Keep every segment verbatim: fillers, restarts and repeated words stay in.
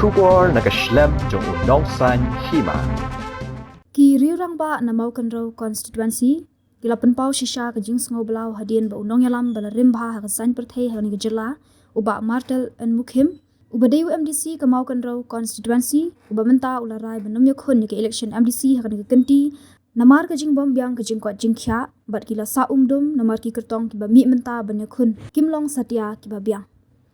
Khubor na ka shlem jong u Nongsaiñ Hima. Ki riew rangbah na Mawkynrew Constituency ki la pynpaw shisha ka jingsngewblaw hadien ba u nongïalam ba la rim bha ha ka saiñ pyrthei ha kane ka jylla, u Bah Martel N Mukhim, uba dei u M D C ka Mawkynrew Constituency, uba mynta u la rai ban nym ïakhun ïa ka election M D C ha kane ka kynti, namar ka jingbym biang ka jingkoit jingkhiah, bad ki la sah umdum namar ki kyrtong kiba mih mynta ban ïakhun kim long satia kiba biang.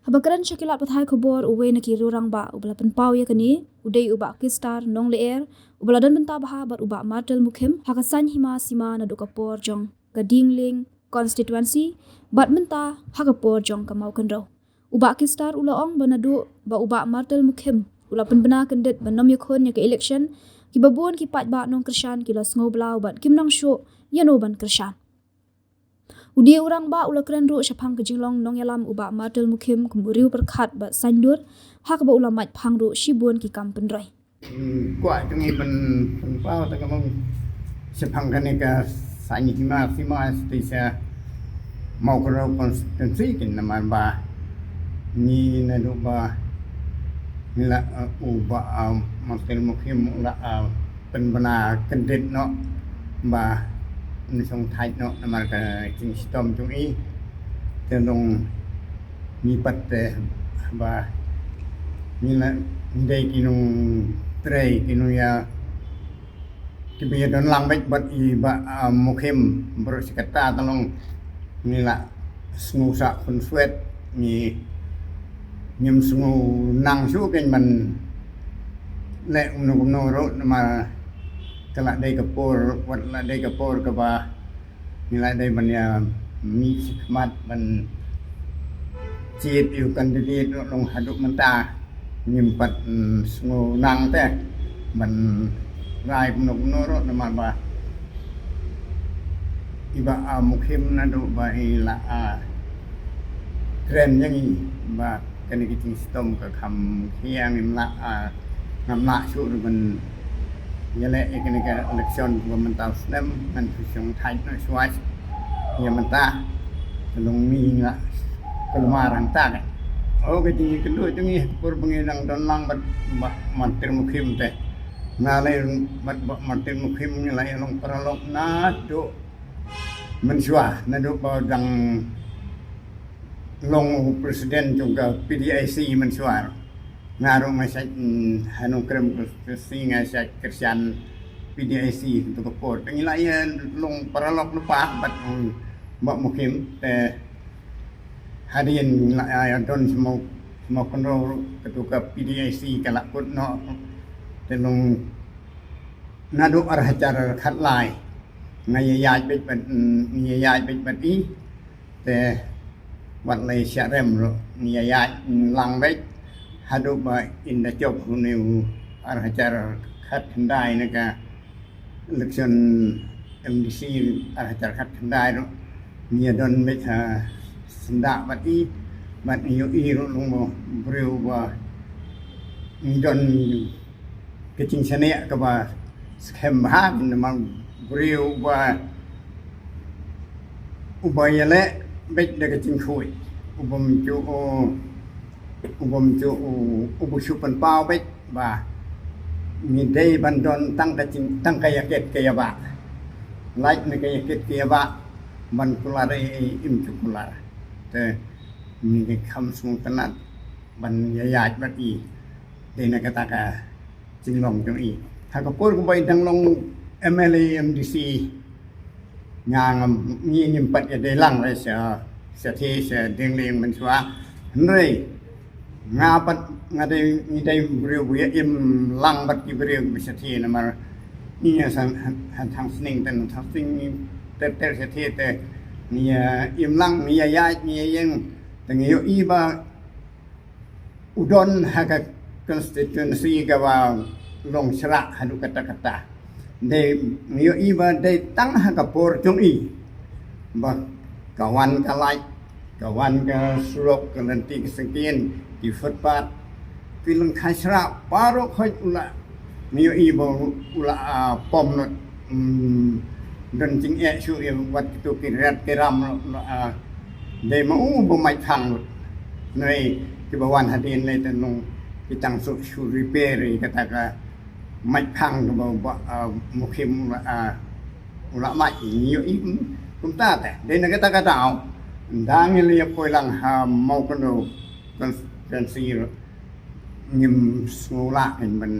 Haba kren sha ki lad pathai khubor, uwei na ki riew rangbah uba la pynpaw ïa kane u dei u Bah Kistar Nonglyer, uba la don bynta bha bad u Bah Martel Mukhim ha ka saiñ hima sima naduh ka por jong ka Dienglieng Constituency bad mynta ha ka por jong ka Mawkynrew. U Bah Kistar u la ong ba naduh ba u Bah Martel Mukhim u la pynbna kyndit ban nym ïakhun ïa ka election, kiba bun ki paidbah nongkyrshan ki la sngewblaw bad kim nang shuh ïano ban kyrshan. U dei u rangbah u la kren ruh shaphang ka jinglong nongïalam u Bah Martel Mukhim kum u riew pyrkhat bad saiñdur, ha kaba u la mait phang ruh shibun ki kam pynroi. Kwah jong ngi ban pynpaw ta ka mong shaphang kane ka saiñ hima sima state sha Mawkynrew constituency kin namar ba ngi naduh ba ngi la, uh, u Bah, uh, Martel Mukhim u la, uh, pynbna kyndit noh ba ngi sngewthuh noh namar ka jingshitom jong i. Te long ngi pat te ba ngi la ngi dei ki nongtrei ki nongïa kiba ïadon lang bad i Bah, ah, Mukhim baroh shi katta, te long ngi la sngewsah khun swet, ngi ngim sngew nang shuh kein ban leh kumno kumno ruh namar ka la dei ka por, wat la dei ka por kaba ngi la dei ban ïa mih shakhmat ban jied ïa u candidate ruh long haduh mynta ngim pat, mm, sngew nang te ban rai kumno kumno ruh namar ba i Bah, ah, Mukhim naduh ba i la, ah, kren ïa ngi ba kane ka jingshitom ka kham khia, ngim lah, ah, ngam lah shuh ruh ban ïaleh ïa kane ka election ba mynta u snem, ngan shu shong thait noh shuwa ïa mynta. Ka long mi nga ka lama rang ta ka. O ka jingkynduh jong ngi ha ka por ba ngi dang don lang bad Bah Martel Mukhim te. Nga la ïa bad Bah Martel Mukhim ngi la ïa long paralok naduh mynshuwa, naduh ba dang long u president jong ka P D I C mynshuwa. Nga ruh nga shait, mm, ha Nongkrem constituency nga shait kyrshan P D I C tu ka por. Te ngi la ïa long paralok lypa bad, mm, Bah Mukhim te hadien la ïa don sha Mawkynrew ruh katu ka P D I C ka la kut noh. Te long naduh ar hajar khatlai nga ïa ïaid beit bad, mm, nga ïa ïaid beit bad i. Te wat la ïa shah rem ruh ngi ïa ïaid lang beit haduh ba in da jop hynne u ar hajar khatkhyndai na ka election M D C ar hajar khatkhyndai ruh ngi ïa don beit ha syndah bad i, bad ngi ïohi ruh long ba briew ba ngi don ka jingshaniah kaba skhem bha, namar briew uba, uba ïaleh beit da ka jingkhuid, uba ym ju, u, uba ym ju, u, uba shu pynpaw beit ba ngi dei ban don tang ka jing, tang ka ïakit ka ïabah. Lait na ka ïakit ka ïabah ban kular ei ei im ju kular. Te ngi kham sngewtynnat ban ïa ïaid bad i. Dei na kata ka jinglong jong i. Ha ka por kaba i dang long M L A M D C, nga ngam, ngi ngim pat ïa dei lang re sha, sha the sha Dienglieng mynshuwa. Hynrei nga pat nga dei, ngi dei briew ba ïa im lang bad ki briew ba sha the namar ngi ïa san han thang sning ten thang sning ter ter sha the te ngi ïa im lang, ngi ïa ïaid, ngi ïa ïeng. Te ngi ïohi ba u don ha ka constituency kaba long shrah haduh katta katta. Dei ngi ïohi ba dei tang ha ka por jong i ba ka wan ka lait, ka wan ka surok, ka lynti ka syngkien, ki footpath, ki lyngkha shrah baroh khoit u la ngi ïohi ba u la, ah, pom lut, mm, don jingeh shuh ïa wat kito ki riat ki ram lut, ah, dei ma u ba mait phang lut. Ngi kiba wan hadien lei te nong Ki tang shu, shu repair ïa kata ka mike phang kaba, ba, ah, Mukhim u la, ah, u la mike, ngi ïohi kumta te. Dei na kata ka daw, ynda ngi la ïa poi lang ha Mawkynrew constituency ruh, ngim sngew lah ban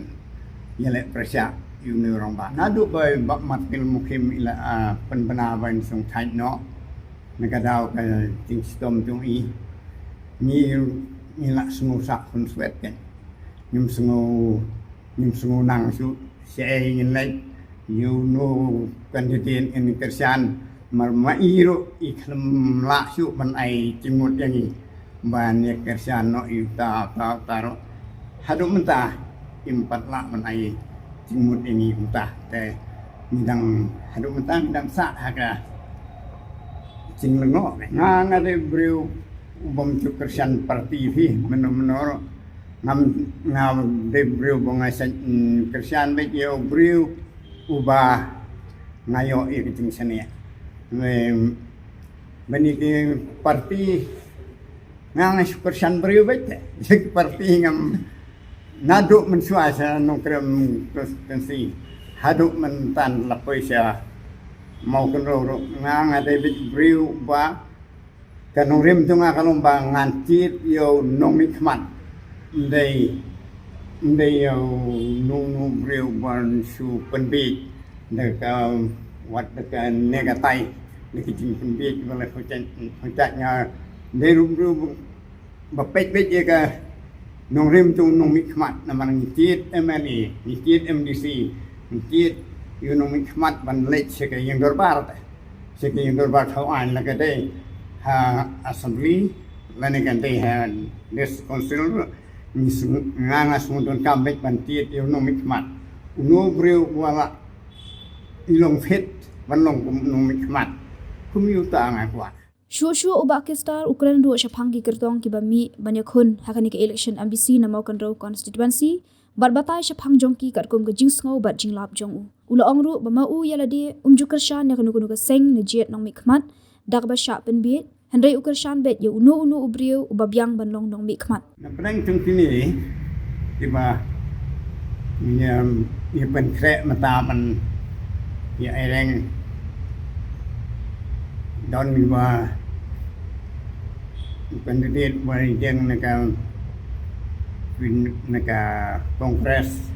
ïaleh pyrshah ïa une u rangbah. Naduh ba i Bah Martil Mukhim i la, ah, pynbna ban sngewthuh noh na ka daw ka jingshitom jong i, ngi, ngi la sngew sah khunswet kein. Ngim sngew, ngim sngew nang shuh shaei ngin leit, ïa uno u candidate ngin kyrshan, namar ma i ruh i khlem lah shuh ban ai jingmut ïa ngi ban ïa kyrshan noh ïa uta, uta, uta ruh. Haduh mynta im pat lah ban ai jingmut ïa ngi kumta. Te ngi dang, haduh mynta ngi dang sah ha ka jinglyngngoh. Nga, nga dei briew u bym ju kyrshan party phi mynno mynno ruh. Ngam, nga dei briew ba nga sa, mm, kyrshan beit ïa u briew uba nga ïoh ïa ka jingshaniah. Em, ban ïa ki party, nga, nga shu kyrshan briew beit te. Ïa ki party ngam, naduh mynshuwa sha Nongkrem constituency haduh mynta la poi sha Mawkynrew ruh, nga, nga dei beit briew ba ka nongrim jong nga ka long ba ngan jied ïa u nongmihkhmat. Ym dei, ym dei ïa uno uno u briew ban shu pynbiej da ka, wat da kane katai, da ka jingpynbiej ba la pynjah, pynjah. Nga dei ruh briew ba peit beit ïa ka nongrim jong u nongmihkhmat, namar ngi jied M L A, ngi jied M D C, ngi jied ïa u nongmihkhmat ban leit sha ka ïing dorbar te. Sha ka ïing dorbar thaw aiñ, la ka dei ha assembly lane ka dei ha district council, ngi sng-, nga, nga sngewdonkam beit ban jied ïa u nongmihkhmat. Uno u briew uba la i long fit ban long kum u nongmihkhmat, kum ïa uta nga kwah. Shuh shuh u Bah Keir Starmer u kren ruh shaphang ki kyrtong kiba mih ban ïakhun ha kane ka election M D C na Mawkynrew constituency, bad batai shaphang jong ki katkum ka jingsngew bad jinglap jong u. U la ong ruh ba ma u ïa lade um ju kyrshan ïa kano kano ka seng ne jied nongmihkhmat da kaba shah pynbiej, hynrei u kyrshan beit ïa uno uno u briew uba biang ban long nongmihkhmat. Na pdeng jong kine kiba ngi, ngi pynkhreh mynta ban ïa ïeng, don kiba candidate ba ïeng na ka, na ka Congress,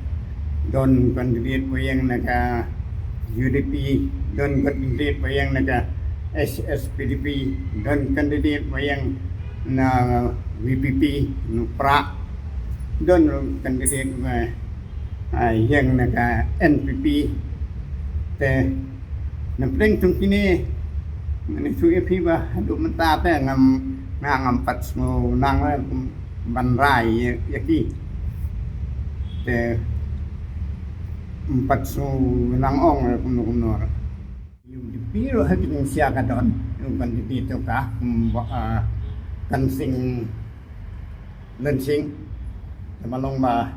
don candidate ba ïeng na ka U D P, don candidate ba ïeng na ka H S P D P, don candidate ba ïeng na V P P, na Prah, don candidate ba, ah, ïeng na ka N P P. Te na pdeng jong kine, ngan ïathuh ïa phi ba haduh mynta te ngam, nga ngam pat sngew nang ban rai ïa, ïa ki. Te ym pat sngew nang ong kumno kumno. U D P ruh ha ki jingshai ka don, u candidate u ka, mm, ba, ah, Kan Sing Lynsing. Te ba long ba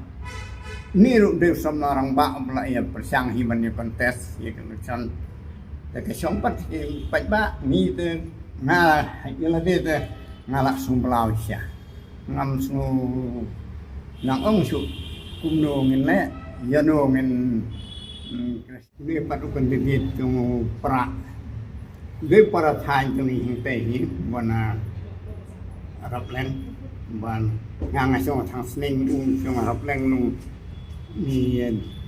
ni ruh dei u samla rangbah ba la ïa pyrshang hi ban ïa contest ïa ka election. Te ka shong pat ki paidbah, ni te nga ïa lade te nga la sngewbha shisha. Ngam sngew nang ong shuh kumno ngin leh, ïano ngin, mm, Une pat u candidate jong u Prah. Dei para thaiñ jong ngi hangtei hi, ba na Rapleng, ba nga nga shong tang sneng, u shong Rapleng, ngi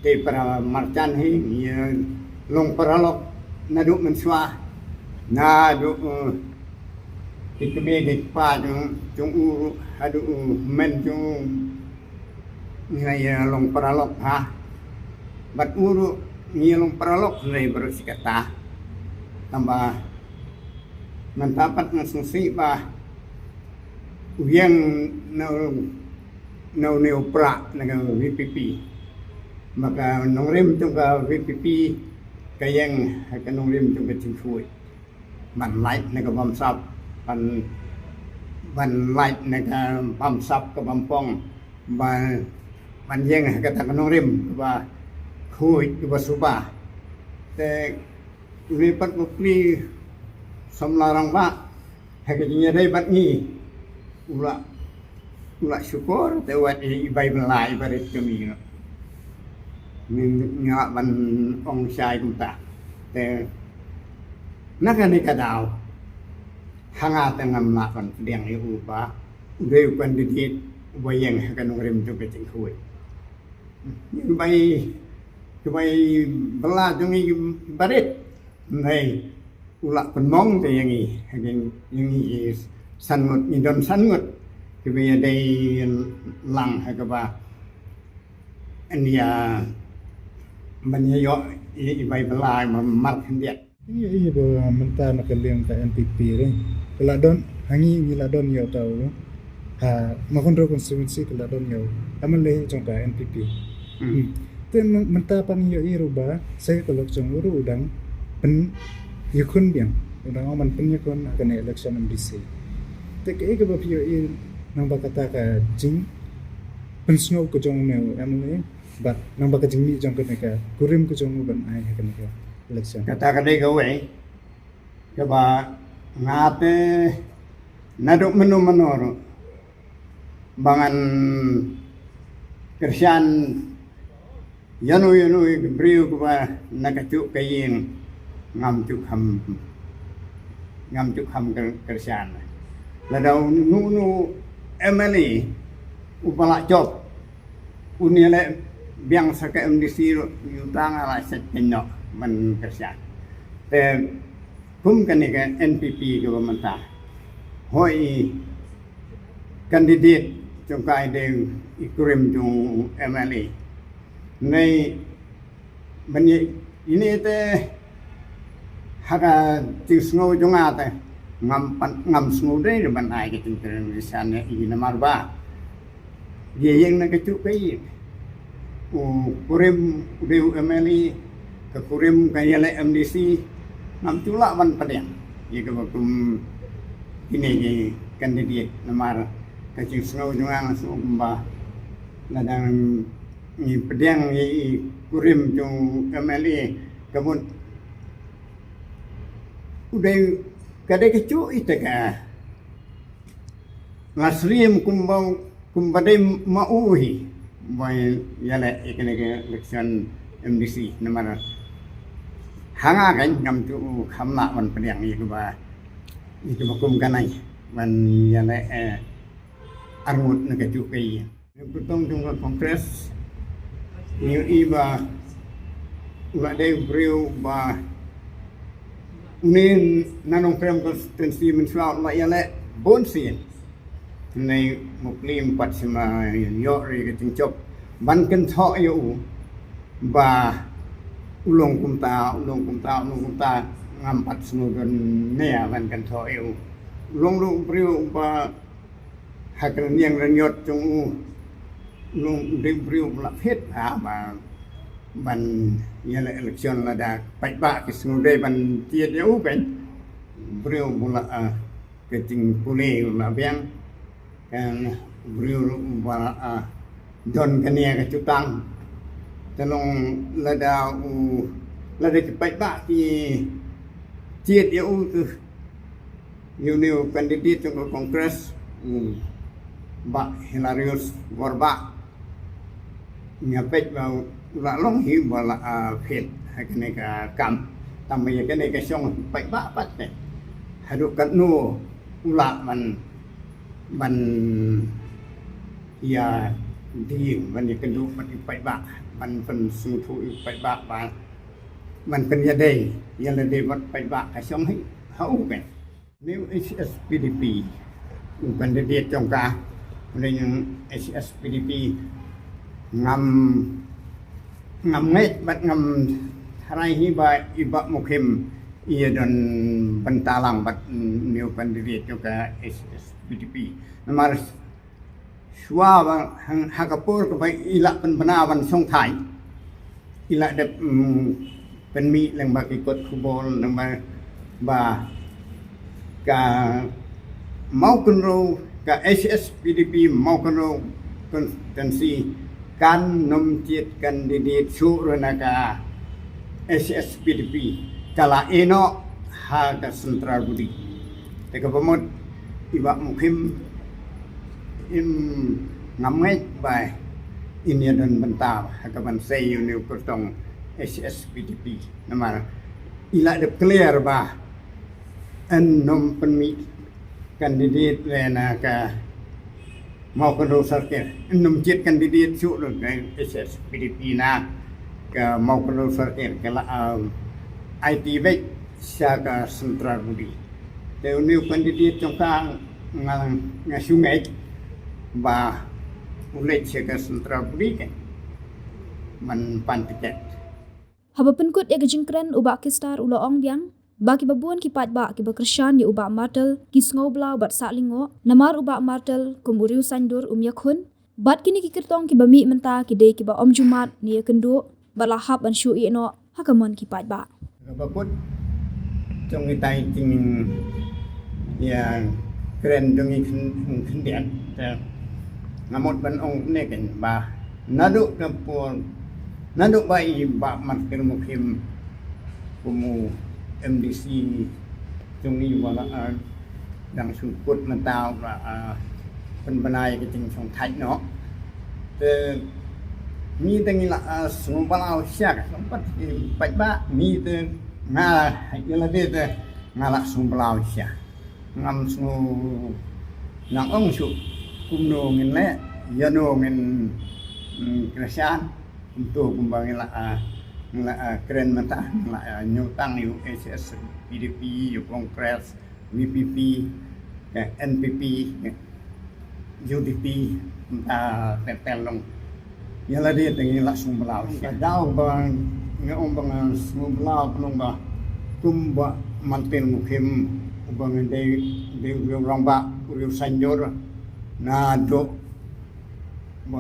dei para marjan hi, ngi long paralok naduh mynshuwa, naduh, eh, ki kmie ki kpa jong, jong u, haduh u hynmen jong u. Ngi ïa long paralok ha. Bad u ruh ngi ïa long paralok hynrei baroh shi katta. Tangba mynta pat nga sngewsih ba u ïeng na, na une u Prah na ka V P P. Ba ka nongrim jong ka V P P ka ïeng ha ka nongrim jong ka jingkhuid. Ban lait na ka bamsap, ban, ban lait na ka bamsap ka bampong, ban, ban ïeng ha kata ka nongrim kaba khuid kaba suba. Te une pat u kli samla rangbah ha ka jingïadei bad ngi u la Nga la shukor te wat i, i bai bylla i barit jong ngi. Ngi, ngi lah ban ong shai kumta. Te na kane ka daw, ha nga te ngam lah ban pdiang ïa u ba u dei u candidate uba ïeng ha ka nongrim jong ka jingkhuid. Ngi bai, ki bai bylla jong ngi barit. Hynrei u lah pynmong te ïa ngi, ha ngi, ïa ngi san ngut, ngi don san ngut kiba ïadei lang ha kaba ïa ban ïa ïoh i, i bai bylla ma mar khyndiat. Ïa, ïa ba mynta na ka liang ka N P P re, ka la don, ha ngi ngi la don ïa uta u, ha Mawkynrew constituency ka la don ïa u M L A jong ka N P P. Hmm. Te mynta pat ngi ïohi ruh ba sa ïa ka lok jong u ruh u dang pynïakhun biang, u dang ong ban pynïakhun ha kane election M D C. Te kaei kaba phi ïohi nang ba kata ka jingpynsngew ka jong une u M L A bad nang ba ka jingmih jong kane ka kurim ka jong u ban ai ha kane ka election? Kata ka dei kawei kaba nga te naduh mynno mynno ruh ba ngan kyrshan ïa uno ïa uno ïa ki briew kiba na kajuh ka ïing, ngam ju kham, ngam ju kham kyr-, kyrshan. Lada uno uno M L A uba la jop, un ïaleh biang sa ka M D C ruh, ïa uta nga la shet noh ban kyrshan. Te kum kane ka N P P kaba mynta, hooid i candidate jong ka i dei i kurim jong u M L A. Hynrei ban ïa, ine te ha ka jingsngew jong nga te ngam pan, ngam sngewdei ban ai ka jingkyrshan ïa i, namar ba ïa ïeng na kajuh ka ïing. U kurim u dei u M L A, ka kurim ka ïaleh M D C, ngam ju lah ban pdiang ïa kaba kum kine ki candidate, namar ka jingsngew jong nga nga sngew kumba lada ngi pdiang ïa i kurim jong u M L A, ka mut u dei, ka dei kajuh ita ka nga syriem kumba, kumba dei ma u hi ba ïaleh ïa kane ka election M D C, namar ha nga kan ngam ju kham lah ban pdiang ïa kaba, ïa kaba kum kane ban ïaleh, eh, arngut na kajuh ka ïing. Ngi pynthong jong ka Congress, ngi ïohi ba u la dei u briew ba une na Nongkrem constituency mynshuwa u la ïaleh bun sien. Hynrei muklim pat sima ïoh ri ka jingjop ban kynthoh ïa u ba u long kumta, u long kumta, u long kumta, ngam pat sngewdon ne ban kynthoh ïa u. U long ruh u briew ba ha ka rynïeng rynïot jong u, u long u dei u briew ba la fit ha ba ban ïaleh election lada paidbah ki sngewdei ban jied ïa u, kan. U briew ba la, ah, ka jingpule u la biang, kan, u briew ba la, ah, don kane ka jutang. Te long lada u, lada ki paidbah ki jied ïa u te ïa une u candidate jong ka Congress, u Bah Hilarius Warbah. Nga peit ba u la long hi ba la, ah, fit ha kane ka kam. Tang ba ïa kane ka shong paidbah pat te haduh katno u lah ban, ban ïa dei ban ïa kynduh bad ïa paidbah, ban pynsngewthuh ïa paidbah ba ban pynïadei ïa lade bad paidbah ka shong hi ha u, kan. Une u H S P D P, u candidate jong ka, une u H S P D P, ngam, ngam ngeit bad ngam tharai hi ba i Bah Mukhim i ïa don bynta lang bad une u candidate jong ka H S P D P. Namar shuwa ba ha, ha ka por kaba i la pynbna ban shong thaiñ, i la dep, mm, pynmih lyngba ki kot khubor, lyngba ba ka Mawkynrew, ka H S P D P Mawkynrew constituency kan nym jied candidate shuh ruh na ka H S P D P, ka la ïeh noh ha ka central body. Te kaba mut i Bah Mukhim Im ngam ngeit ba in ïa don bynta ha ka ban sei ïa une u kyrtong H S P D P. Namar i la dep clear ba yn nym pynmih candidate re na ka Mawkynrew Circle. Yn nym jied candidate shuh re ka H S P D P na ka Mawkynrew Circle, ka la, um, ai ti beit sha ka central body. Te une u candidate jong ka nga, nga shu ngeit ba u leit sha ka central body kan ban pan tiket. Haba pynkut ïa ka jingkren, u Bah Kistar u la ong biang ba kiba bun ki paidbah kiba kyrshan ïa u Bah Martel ki sngew blau bad sah lyngngoh, namar u Bah Martel kum u riew saiñdur um ïakhun, bad kine ki kyrtong kiba mih mynta ki dei kiba ym ju mad ne ïakynduh, bad la hap ban shu ïeh noh ha ka mon ki paidbah. Kaba kut jong ngi tai, jingïakren jong ngi khyn-, khyndiat, te nga mut ban ong ne kan ba naduh ka por, naduh ba i Bah Martel Mukhim kum u M D C jong ngi, ba la, ah, dang shu kut mynta ba, ah, pynbna ïa ka jingshongthait noh. Te ngi te ngi la, ah, sngew blau sha ka, sngewbha pat ki paidbah, ngi te nga, ïa lade te nga la sngew blau sha. Ngam sngew nang ong shuh kumno ngin leh, ïano ngin, mm, kyrshan. Kumto kumba ngi la, ah, ngi la, ah, kren mynta, ngi la, ah, ñiew tang ïa u H S P D P, ïa u Congress, V P P, ïa N P P, ïa U D P, mynta ter ter long. Ïa lade te ngi la sngew blau sha. Ka daw ba nga ong ba nga sngew blau ka long ba kum Bah Martel Mukhim, uba nga dei, dei u riew rangbah, u riew saiñdur, naduh ba,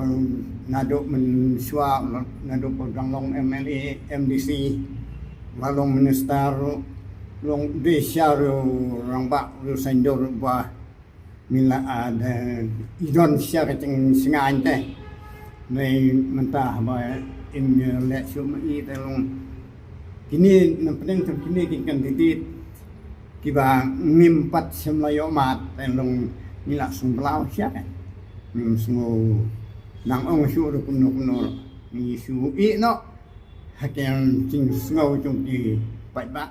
naduh mynshuwa, naduh ba dang long M L A, M D C, ba long minister, long dei shisha u riew rangbah, u riew saiñdur ba ngi la, ah, da i don shisha ka jingsngewsih te. Ngi mynta ba im leh shuh ma i te long kine, na pdeng jong kine ki candidate kiba ngim pat shym la ïoh mad, te long ngi la sngew blau shisha kan. Ngim sngew nang ong shuh ruh kumno kumno, ngi shu ïeh noh ha ka jingsngew jong ki paidbah.